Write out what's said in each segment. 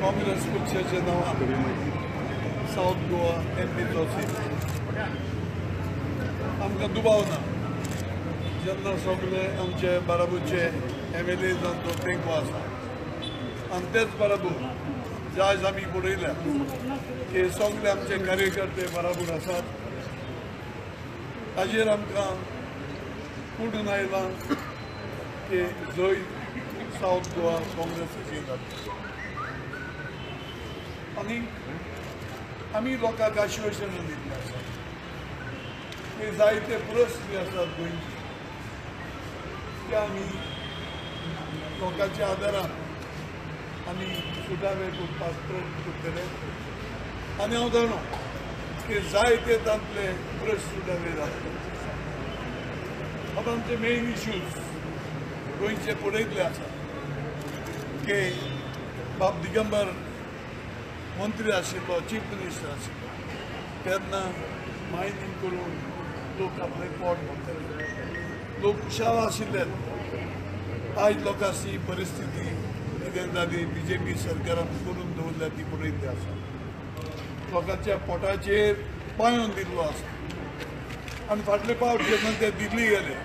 काँग्रेस पक्षाच्या नावान south Goa एमपीचो seat आमकां दुबाव ना. जेन्ना सगळे आमचे बाराबूचे एमएलए जांचो तेंको आसा आनी तेच बाराबूर जायज आमी पळयल्या की सगळे आमचे कार्यकर्ते बाराबूर आसात. ताजेर आमकां कुडून आयलां की जैत सावथ गोवा काँग्रेसाची जाता आनी आमी लोकांक आश्वासनां दिल्लीं आसात की जायते प्रस्न जे आसात गोंयचे ते आमी लोकांच्या आदारान आमी सुटावे करपाक प्रयत्न करतले. आनी हांव जाणो की जायते तांतले प्रस्न सुटावे जातले. आतां आमचे मेन इश्यूज गोंयचे पळयतले आसात की बाब दिगंबर मंत्री आशिल्लो, चीफ मिनिस्टर आशिल्लो तेन्ना मायनींग करून लोक आपलें पोट भरताले, लोक खुशाल आशिल्ले. आयज लोकांची परिस्थिती कितें जाली, बीजेपी सरकारान करून दवरल्या ती पळयल्ली आसा. लोकांच्या पोटाचेर पांयोन दिल्लो आसा. आनी फाटले पावट जेन्ना ते दिल्ली गेले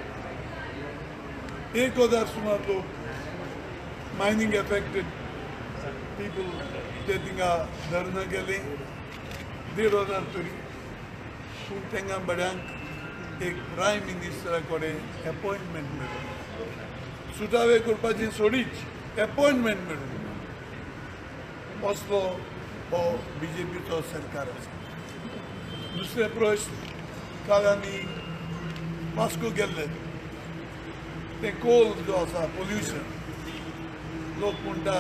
1000 सुमार लोक मायनींग एफेक्टेड पीपल ते थिंगा धरणां गेले, 1500 तरी. पूण तांकां बऱ्यांक एक प्रायम मिनिस्टरा कडेन एपॉयंटमेंट मेळूं, सुटावे करपाची सोडीच एपॉयंटमेंट मेळूं, असलो हो बीजेपीचो सरकार आसा. दुसरे प्रश्न, काल आमी वास्को गेल्ले, तें कोल जो आसा पोल्युशन, लोक म्हणटा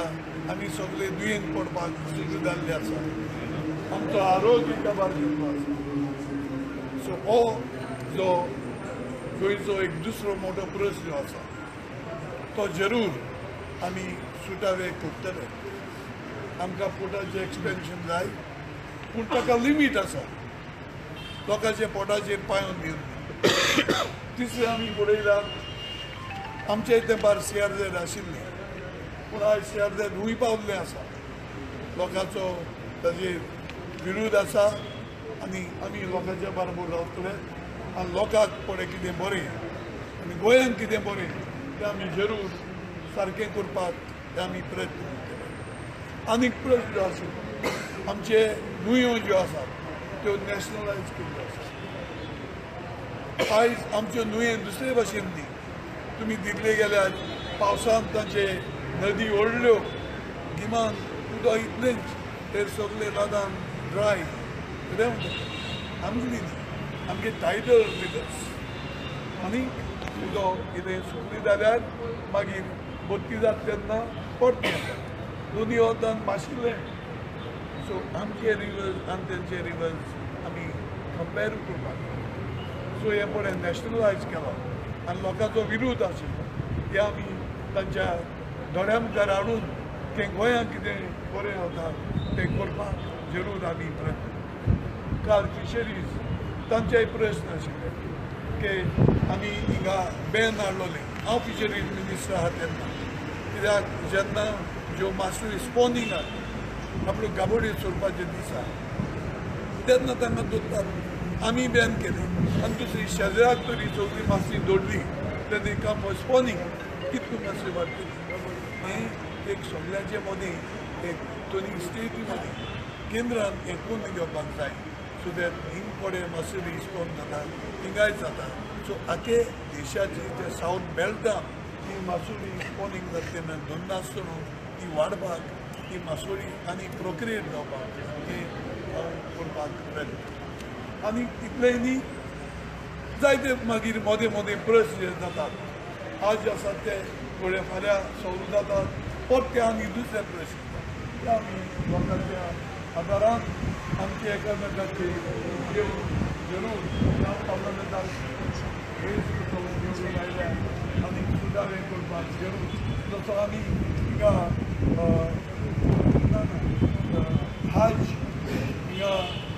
आमी सगळे दुयेंत पडपाक सुरू जाल्ले आसा, आमचो आरोग्य काबार गेल्लो आसा. सो हो जो गोंयचो एक दुसरो मोठो प्रस्न जो आसा तो जरूर आमी सुटावे करतले. आमकां पोर्टाचें एक्सपेन्शन जाय, पूण ताका लिमीट आसा, लोकांच्या पोटाचेर पांयोन दिवन. तिसरें आमी पळयलां आमच्या तेंपार सीआरझेड आशिल्लें, पूण आयज सीआरझेड खूंय पावल्लें आसा. लोकांचो ताजेर विरोध आसा आनी आमी लोकांच्या बरोबर रावतले आनी लोकांक पळय कितें बरें आनी गोंयांक कितें बरें तें आमी जरूर सारकें करपाक तें आमी प्रयत्न करतले. आनीक प्रस्न जो आशिल्लो, आमचे न्हंयो ज्यो आसात त्यो नॅशनलायज केल्ल्यो आसात. आयज आमच्यो न्हंयो दुसरे भाशेन न्ही, तुमी दिल्ले गेल्यार पावसांत तांचे नदी ओडल्यो, गिमान उदक इतलेंच, ते सगळे लादान ड्राय रेंव. आमगेली न्ही, आमगे टायडल रिवर्स आनी उदक कितें सुकली जाल्यार मागीर बत्ती जाता तेन्ना परतें येता, दोनी वतान माशिल्लें. सो आमचे रिवर्स आनी तेंचे रिवर्स आमी कंपेर करपाक. सो हें पळय नॅशनलायज केलां आनी लोकांचो विरोध आशिल्लो ते आमी तांच्या दोळ्या मुखार हाडून तें गोंयांत कितें बरें वता तें करपाक जरूर आमी प्रयत्न. काल फिशरीज तांचेय प्रस्न आशिल्ले की आमी हिंगा बॅन हाडलोलें. हांव फिशरीज मिनिस्टर आहा तेन्ना, कित्याक जेन्ना ज्यो मासळी स्पोनींग आहा आपल्यो गाबोडी सोडपाचे दिसा तेन्ना तांकां दोडटात, आमी बॅन केली. आनी दुसरी शेजराक तरी सगळी मासळी दोडली तेन्ना काम फॉर स्पोनींग कितली मासळी वाडटली हें एक सगळ्यांचे मदीं एक दोनी स्टेटी मदीं केंद्रान हें करून घेवपाक जाय, सो that हिंग कडेन मासळी स्पोन जाता हिंगाय जाता. सो आखे देशाची ते सावथ बेल्टान ती मासोळी स्पोनींग जाता तेन्ना दोन ती वाडपाक ती मासोळी आनी प्रोक्रिएट जावपाक ती हांव करपाक प्रयत्न. आनी इतलें न्ही, जायते मागीर मदें मदें प्रस्न जे जातात आज आसात ते थोडे फाल्यां सोल्व जातात, परते आनी दुसरे प्रस्न ते आमी लोकांच्या आदारान आमचे एकामेकाचे घेवन जरूर ह्या पार्लमेंटाक हेच निवडून आयल्या आनी सुदारे करपाक जरूर. जसो आमी हिंगा हाज हिंगा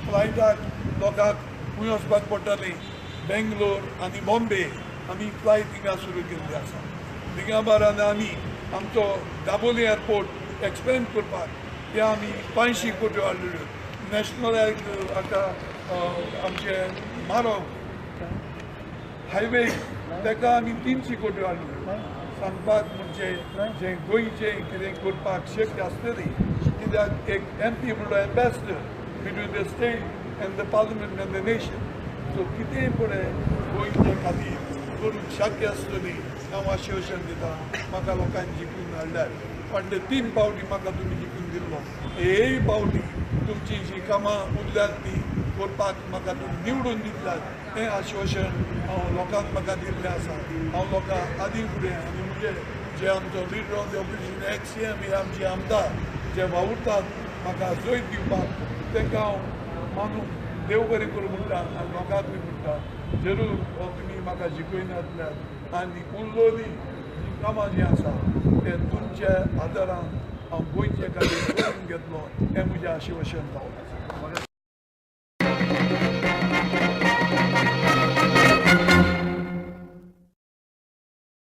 फ्लायटाक लोकांक खंय वचपाक पडटालें, बेंगलोर आनी बॉम्बे आमी फ्लायट हिंगा सुरू केल्ली आसा. दिगंबरान आमी आमचो दाबोली एअरपोर्ट एक्सपेंड करपाक ते आमी 500 कोटी हाडलेल्यो. नॅशनल हाका आमचे मारो हायवे ताका आमी 300 कोटी हाडल्यो. सांगपाक म्हणजे जें गोंयचें कितें करपाक शक्य आसतली, कित्याक एक एम पी म्हणल्यार ambassador between the state and the parliament and the nation. So कितेंय पळय गोंयचे खातीर करूंक शक्य आसतली हांव आश्वासन दिता. म्हाका लोकांनी जिखून हाडल्यार फाटले 3 पावटी म्हाका तुमी जिखून दिल्लो, हेय पावटी तुमची जी कामां उरल्यात ती करपाक म्हाका तुमी निवडून दितल्यात हें आश्वासन हांव लोकांक म्हाका दिल्लें आसा. हांव लोकांक आदी फुडें आनी म्हणजे जे आमचो leader of the opposition ex C M हे आमचे आमदार जे वावुरतात म्हाका जैत दिवपाक तांकां हांव मानून देव बरें करूं म्हणटा आनी लोकांकूय म्हणटा जरूर हो तुमी म्हाका जिखयनातल्यात आनी उरलोली जी कामां जीं आसा ते तुमच्या आदारान हांव गोंयचे खातीर करून घेतलो हें म्हजें आश्वासन जावन आसा.